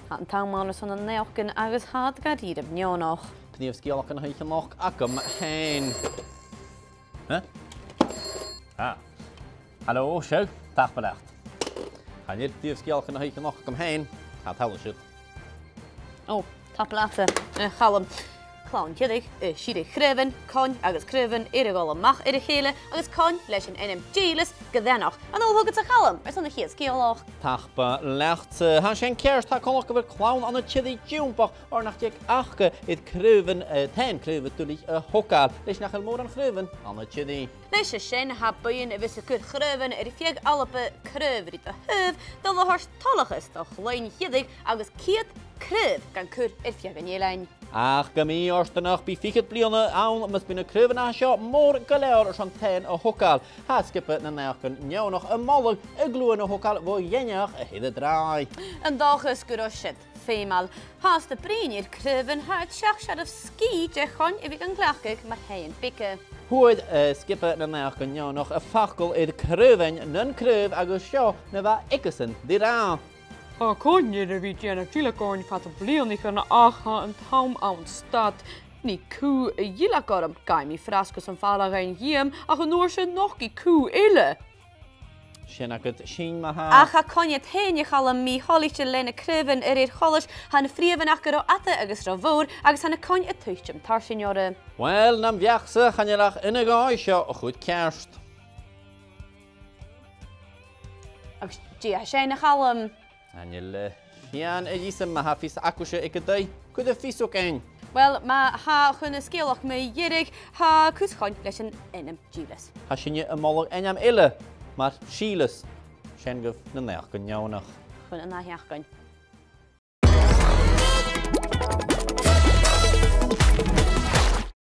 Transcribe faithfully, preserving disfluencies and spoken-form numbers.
Tha an t-àm ann airson na naidheachdan agus tha iad gu dearbh neònach. Gnìomh sgeulachdan a th' aig a' chloinn agam fhèin. Huh? Ah. Halò, seadh, tapadh leat. Chan eil gnìomh sgeulachdan a th' aig a' chloinn agam fhèin. Tha, thalla siud. Ò, tapadh leat, eh, a Chaluim. Clann Chiorraidh, eh, Sìreadh Chraobhan, Coin agus Craobhan air a dhol a-mach air a chèile agus Coin leis an ainm Dìleas Greannach. An dùil thugadsa, a Chaluim, airson a' chiad sgeulachd? Tapadh leat, eh, tha sin ceart, tha coltach gu bheil clann ann an Tiriodh diombach oir nach deach aca air craobhan, eh, taighean-craoibhe duilich a thogail, leis nach eil mòran chraobhan ann an Tiriodh. Leis a sin, tha buidheann a bhios a' cur chraobhan air feadh Alba, craobh ri do thaobh, dol a thoirt toileachas do chloinn Chiorraidh agus ceud craobh gan cur air feadh an eilein. Ach gu mì-fhortanach, bidh fichead bliadhna ann mus bi na craobhan a tha seo mòr gu leòr airson taighean a thogail. Tha sgioba nan naidheachdan neònach a' moladh a' ghlùin a thogail bho Gheanach a tha air an tràigh. An dòchas gun robh siud feumail. Tha iad a' bruidhinn air craobhan, tha iad seach searbh sgìth de choin a bhith gan cleachdadh mar thaighean beaga. Fhuair, eh, sgioba nan naidheachdan neònach am facal air craobhain nan craobh agus seo na bha aigesan ri ràdh. Tha coin air a bhith a' dèanamh dìleagan fad bhliadhnaichean ach tha an t-àm ann stad. Nì cù a dhìleag orm, gabhaidh mi frasgadh sam fàileadh fhaighinn dhìom, ach an uair sin nochdaidh cù eile. Sin agad sin, ma-thà. Ach tha coin air fhèin, a Chaluim, mì-thoilichte le na craobhan a rèir choltais, tha na freumhan aca ro fhada agus ro mhòr, agus tha na coin a' tuiteam tarsainn orra. Uill, nam bheachd-sa, chan eil ach aon ghaoth seo a chur ceart. Agus dè tha sin, a Chaluim? Chan eil, eh, fianais a dh'fhios agam, ma tha fios agaibhse aig an taigh, cuiribh fios thugainn. Uill, ma tha chun na sgeulachd mu dheireadh, tha cus coin leis an ainm Dìleas. Tha sinne a' moladh ainm eile, mar Sìleas, seann ghaoth nan naidheachdan neònach. Chun an ath-sheachdain.